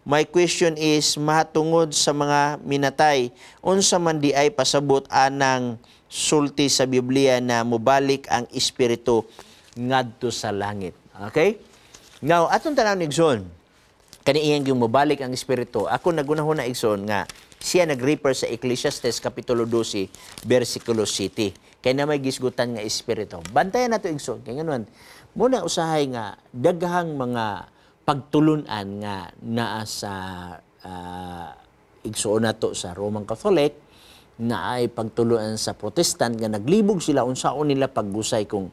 My question is mahatungod sa mga minatay. Unsa man di ay pasabot anang sulti sa Biblia na mobalik ang espiritu ngadto sa langit? Okay? Now, atong tanan, igsoon, kani iyang yung mobalik ang espiritu. Ako nagunahon na, igsoon, nga siya nag-refer sa Ecclesiastes kapitulo 12 versikulo 7. Kay na may gisgutan nga espiritu. Bantayan nato, igsoon, kay nganon muna usahay nga daghang mga pagtulunan nga naa sa igsuon nato sa Roman Catholic, na ay pagtulunan sa Protestant, nga naglibog sila unsaon nila paggusay kung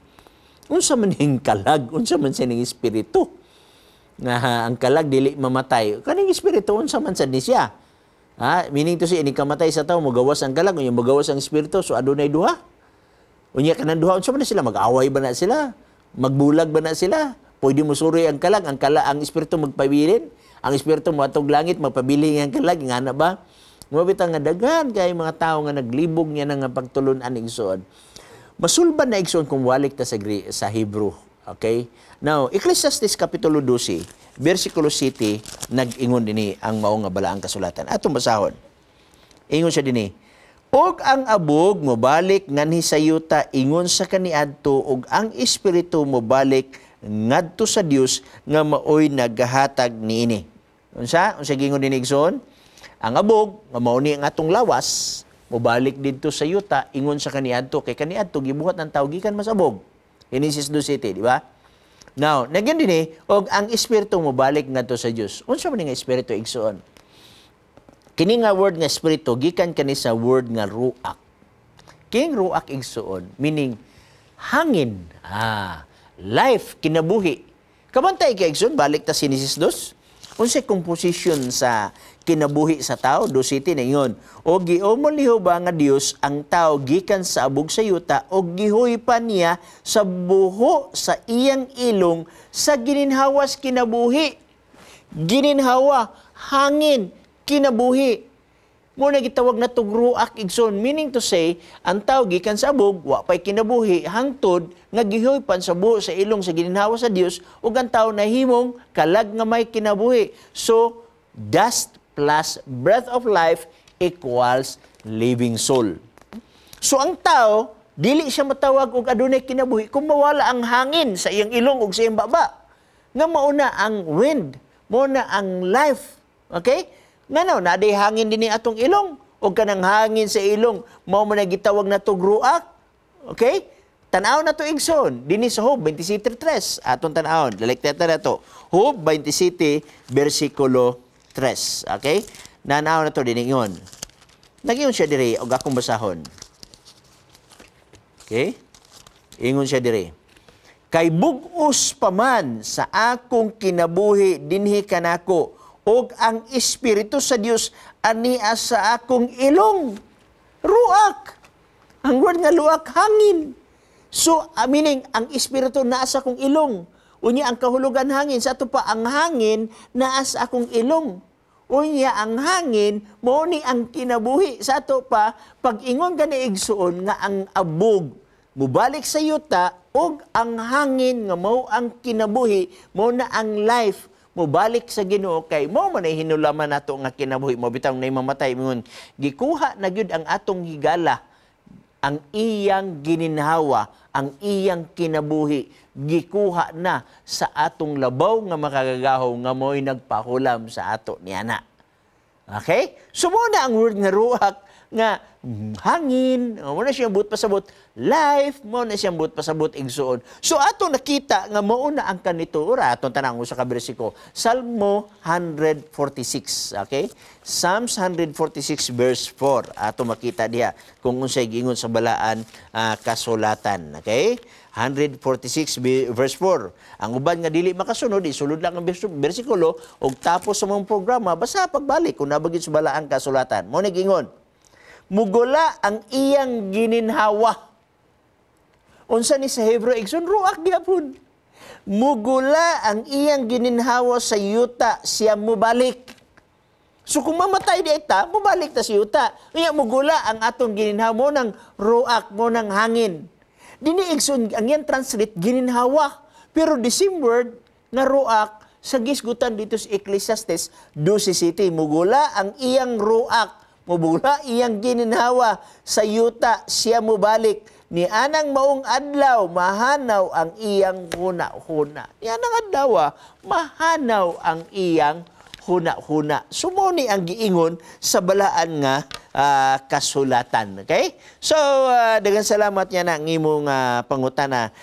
unsa man ning kalag, unsa man sining espiritu. Nga ang kalag dili mamatay. Kaning espiritu, unsa man sad ni siya? Ha? Meaning to say, ining kamatay sa tao, mogawas ang kalag, unya mogawas ang espiritu, so adunay duha. Unya kanang duha, unsa man na sila? Mag-away ba na sila? Magbulag ba na sila? Pwede mo suri ang kalag, ang espiritu magpabilin, ang espiritu moadtog langit, magpabilin ang kalag, nga na ba? Mao nga daghan kay mga tao nga naglibog niya nga pagtulun-an, igsoon. Masulban na, igsoon, kung walik ta sa Hebrew. Okay? Now, Ecclesiastes kapitulo 12, versikulo 7, nag-ingon dinhi ang mao nga balaang kasulatan. Atong basahon. Ingon siya dinhi, "Og ang abog mobalik nganhi sa yuta ingon sa kaniadto, ug ang espiritu mobalik ngadto sa Dios nga maoy nagahatag niini." Unsa? Unsa gingon dinhi, igsoon? Ang abog nga mao ni ang atong lawas mobalik didto sa yuta ingon sa kaniadto, kay kaniadto gibuhat ng tao gikan mas abog. Genesis 2:7, di ba? Now, nagyan dinhi, og ang espiritu mobalik ngadto sa Dios. Unsa man ni nga espiritu, igsoon? Kini nga word nga espiritu gikan kani sa word nga ruak. Kining ruak, igsoon, meaning hangin, life, kinabuhi. Kabantay kay, igsoon, balik ta Genesis 2. Unsay composition sa kinabuhi sa tao? 2:7 na ingon, "O giumol ni Jehova nga Dios ang tao gikan sa abog sa yuta, o gihuypan niya sa buho sa iyang ilong sa gininhawas kinabuhi." Gininhawa, hangin, kinabuhi. Mo na gitawag na ruak, igsoon. Meaning to say, ang tao gikan sa abog, wa pay kinabuhi, hangtod nga gihuypan sa buho sa ilong sa gininhawa sa Dios, ug ang tao nahimong kalag nga may kinabuhi. So, dust plus breath of life equals living soul. So ang tao, dili siya matawag og adunay kinabuhi kung mawala ang hangin sa iyang ilong ug sa iyang baba. Nga mauna ang wind, mauna ang life. Okay? Ngano, naday hangin dinhi atong ilong ug kanang hangin sa ilong mao man na gitawag na ruak. Okay? Tan-aw na to, igsoon dinhi sa Job 27:3. Atong tan-awon. Lalikta na to. Job 27 versikulo 3. Okay? Nanaw na to dinhi ingon. Nag-ingon siya diri og akong basahon. Okay? Ingon siya diri, "Kay bug-os pa man sa akong kinabuhi dinhi kanako, ug ang espiritu sa Dios ania sa akong ilong." Ruak. Ang word nga luak, hangin. So, meaning, ang espiritu naa sa akong ilong. Unya ang kahulugan hangin, sa ato pa ang hangin naa sa akong ilong. Unya ang hangin mao ni ang kinabuhi. Sa ato pa, pag-ingon gani, igsuon, nga ang abog mubalik sa yuta ug ang hangin nga mao ang kinabuhi, mao na ang life, mubalik sa Ginoo, kay mao man ay hinulaman nato nga kinabuhi. Mo bitaw nay mamatay, mingon gikuha na gyud ang atong higala, ang iyang gininhawa, ang iyang kinabuhi, gikuha na sa atong labaw nga makagagahom nga mo'y nagpahulam sa ato niana. Okay? So mo na ang word nga ruak nga hangin, mo na siyang buot pasabot, life, mo na siyang buot pasabot, igsuon. So ato nakita nga mao na ang kanito ora atong tanang usa ka bersikulo. Salmo 146, okay? Psalms 146 verse 4. Ato makita diha kung unsay giingon sa balaan kasulatan, okay? 146 verse 4. Ang uban nga dili makasunod, isulod lang ang bersikulo ug tapos sa mong programa, basta pagbalik kung nabagit sa balaang kasulatan. Mo ni giingon, "Mugula ang iyang gininhawa." Unsa ni sa Hebrew, igsoon? Ruak gyapon. "Mugula ang iyang gininhawa sa yuta, siya mubalik." So kung mamatay di ta, mubalik ta sa yuta. Kaya mugula ang atong gininhawa mo ng ruak mo ng hangin. Dini, igsoon, ang yan translate gininhawa. Pero the same word nga ruak Sa gisgutan dito sa Ecclesiastes 12:7, "Mugula ang iyang ruak, mubula iyang gininhawa, sa yuta siya mubalik. Ni anang maong adlaw, mahanaw ang iyang huna-huna." Ni anang adlaw, mahanaw ang iyang huna-huna. So mao ni ang giingon sa balaan nga kasulatan. Okay? So, daghang salamat niya na ang imong pangutana.